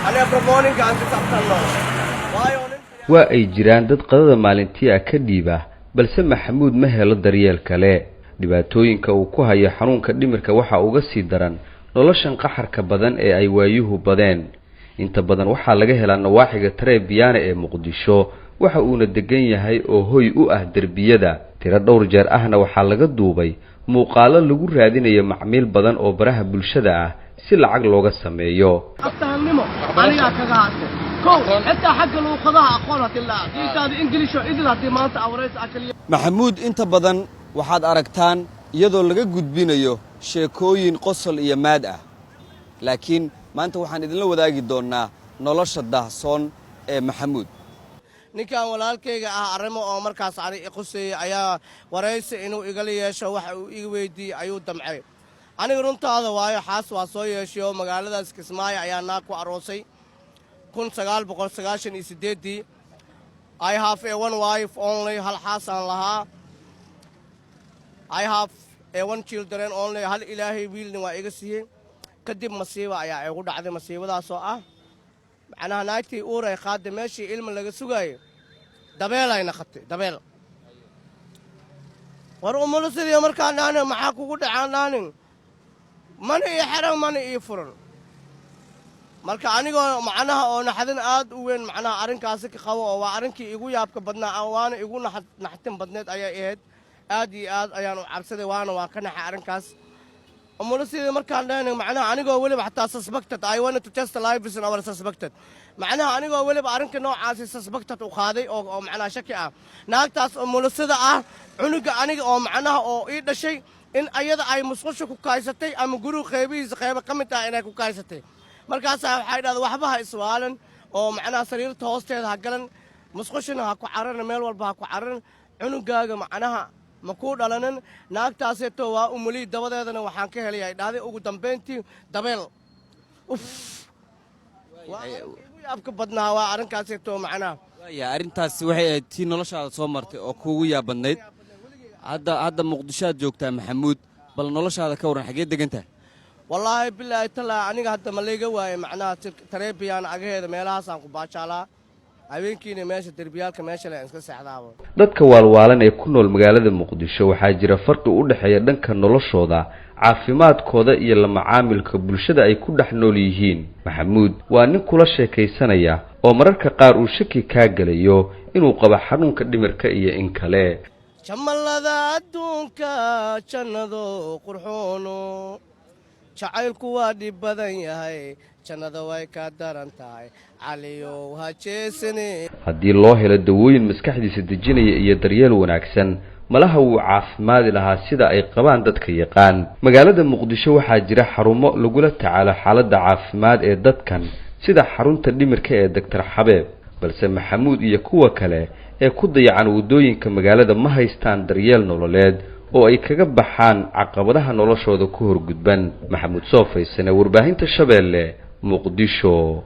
And every morning and this afternoon. Waayo nin Waa ay jiraan dad qadada maalintii ah ka dhiiba, balse Maxamuud ma helo daryeel kale. Dhibaatooyinka uu ku hayo xanuunka dhimirka waxaa uga sii daran noloshan qaxarka badan ee ay waayuhu badeen. Inta badan waxaa laga helaa nawaaxiga Tarebiyaana ee Muqdisho, waxa uuna degan yahay oo hoy u ah derbiyada. Tiro dhowr jeer ahna waxaa laga duubay muuqaalo lagu raadinayo macmiil badan oo baraha bulshada ah si lacag looga sameeyo. Aftahannimo anigaa kaga hadlay kow, xitaa xagga luuqadaha aqoon hadii la diintaada Ingiliisho idil haddii maanta awraysa akaliya. Maxamuud inta badan waxaad aragtaan iyadoo laga gudbinayo sheekooyin qosol iyo maad ah, laakiin maanta waxaan idinla wadaagi doonnaa nolosha daahsoon ee Maxamuud. Ninkan walaalkayga ah arrimo oo markaas ani iquseeyey ayaa waraysi inuu igala yeesho waxa uu iga weydiiyey ayuu damcay. Aniga runtaada waayo, xaas waa soo yeeshay oo magaaladaas Kismaayo ayaa naag ku aroosay 1998-dii. I have a one wife only, hal xaasaan lahaa. I have a one children only, hal Ilaahay wiilna waa iga siiyey. Kadib masiiba ayaa igu dhacday, masiibadaasoo ah macnaha naagtii uur ay qaadday, meeshii ilma laga sugaayay dabeelayna qabtay, dabeel. War umulo sidii markaan dhahnin, maxaa kugu dhacaan dhahnin, mana ii xeran mana ii furan. Marka anigoo macnaha oo naxdin aad u weyn macnaha arrinkaasi ka qabo, oo waa arrinkii igu yaabka badnaa waana igu naxtin badneed ayay ahayd. Aad iyo aad ayaan u cabsaday, waana waan ka naxay arrinkaas. Umulo sidii markaan dhahnin, macnaha anigoo weliba xataa suspected, I wanted to test life is our suspected, macnaha anigoo weliba arrinka noocaasi suspected u qaaday oo macnaha shaki ah naagtaas umulusada ah cunuga aniga oo macnaha oo ii dhashay in ayada ay musqusha ku kaysatay ama guriga qeybihiisa qeybo ka mid ah inay ku kaysatay. Markaasaa waxay dhahda, waxba ha iswaalan oo macnaha sariirta hoosteeda ha galan, musqushina ha ku cararin, meel walba ha ku cararin, cunugaaga macnaha ma kuu dhalanin, naagtaaseeto waa umulii, dabadeedana waxaan ka helay, ay dhahday, ugu dambayntii dabeel. Uf, waa igu yaabka badnaa, waa arrinkaaseeto macnaha. Waaya, arrintaasi waxay ahayd tii noloshaada soo martay oo kuugu yaab badnayd. Hadda Muqdishoaad joogtaa, Maxamuud, bal noloshaada ka warran, xaggee degan tahay? Wallaahi bilaahi tallaahi, aniga hadda ma layga waaye, macnaha Tareebiyaan agaheeda meelahaasaan ku baajaalaa, habeenkiina meesha derbiyaalka meesha le iska seexdaaba. Dadka waalwaalan ee ku nool magaalada Muqdisho waxaa jira farqi u dhexeeya dhanka noloshooda, caafimaadkooda iyo la macaamilka bulshada ay ku dhex nool yihiin. Maxamuud waa nin kula sheekaysanaya oo mararka qaar uu shaki kaa gelayo inuu qabo xanuunka dhimirka iyo in kale. Jamallada adduunka jannado qurxoono, jacaylku waa dhib badan yahay, jannada way ka daran tahay, Caliyow ha jeesane. Haddii loo helo dawooyin maskaxdiisa dejinaya iyo daryeel wanaagsan, malaha wuu caafimaadi lahaa, sida ay qabaan dadka yaqaan. Magaalada Muqdisho waxaa jira xarumo lagula tacaalo xaaladda caafimaad ee dadkan, sida xarunta dhimirka ee Doctor Xabeeb, balse Maxamuud iyo kuwa kale ee ku dayacan waddooyinka magaalada ma haystaan daryeel nololeed oo ay kaga baxaan caqabadaha noloshooda ku horgudban. Maxamuud Soofaysane, Warbaahinta Shabeelle, Muqdisho.